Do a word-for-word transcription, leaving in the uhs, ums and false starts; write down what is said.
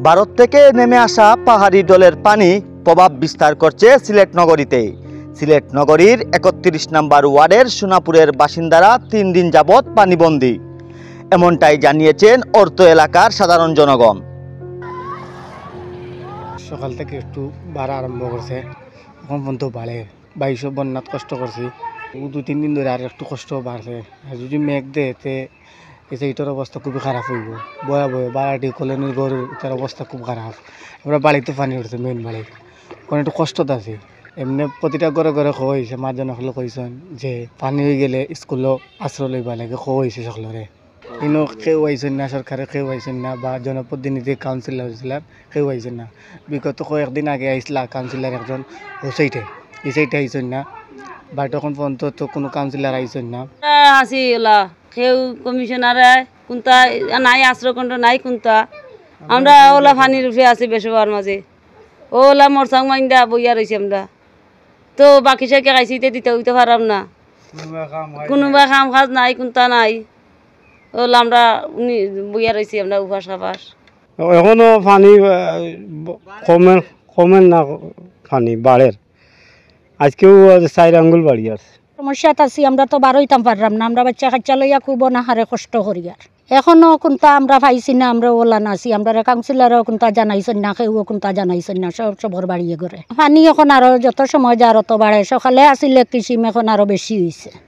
ভারত থেকে নেমে আসা পাহাড়ি ঢলের পানি প্রভাব বিস্তার করছে সিলেট নগরীতে। সিলেট নগরীর একত্রিশ নম্বর ওয়ার্ডের সোনাপুরের বাসিন্দারা তিন দিন যাবৎ পানিবন্দী, এমনটাই জানিয়েছেন অত্র এলাকার সাধারণ জনগণ। সকাল থেকে একটু বাড়া আরম্ভ করছে, এখন পর্যন্ত বাড়ে। বাইশও বন্যাত কষ্ট করছি, ও দুই তিন দিন ধরে আর একটু কষ্ট বাড়ছে। আর যদি মেঘ দেয়, তে এই সাইডের অবস্থা খুবই খারাপ হইব, ভয়াবহ। বাড়াটি কলোনির ঘর, তার অবস্থা খুব খারাপ। আমরা বাড়িতে পানি উঠছে, মেইন বাড়ি, ওখানে একটু কষ্টত আছি। এমনি প্রতিটা ঘরে ঘরে কওয়া হয়েছে, মাজন হকলে কইছেন যে পানি হয়ে গেলে স্কুলও আশ্রয় লইবা লাগে, কওয়া হয়েছে সকলরে। ইনো কেউ আইছেন না, সরকারে কেউ আইছেন না, বা জনপ্রতিনিধি কাউন্সিলর উন্সিলর কেউ আইছেন না। বিগত কয়েকদিন আগে আইসলা কাউন্সিলর একজন ও সাইডে, এই সাইডে আইছেন না, বাট এখন পর্যন্ত তো কোনো কাউন্সিলর আইছেন না। আছি ওলা, কেউ কমিশনারে কোনটা নাই, আশ্রয়কেন্দ্র নাই কোনটা, আমরা ওলা পানির উপরে আছি বেসবার মাঝে, ওলা মরসাং মাইন্দা বইয়া রইছি আমরা। তো বাকি সরকে খাইছি, ইতে দিতে হইতে পারাম না। কোনোবা কাম কাজ নাই, কোনটা নাই। ওলা আমরা নি-, বইয়া রইছি আমরা উপাস আপাস। এখনো পানি, আহ, ব-, কমের, কমের না পানি, বাড়ের। আজকেও আজ চাইর আঙ্গুল বাড়ি আছে। সমস্যাত আছি, আমরা তো বারইতাম পাররাম না। আমরা বাচ্চা কাচ্চা লইয়া খুব অনাহারে কষ্ট করিয়ার। এখনো কোনটা আমরা পাইছি না, আমরা ওলা না আছি। আমরারে কাউন্সিলরও কোনটা জানাইছইন না, কেউ কোনটা জানাইছইন না, সব সবর বাড়িয়ে ঘরে। পানি এখন আরো যত সময় যার অত বাড়ে। সকালে আছিল এক কিসিম, এখন আরো বেশি হইছে।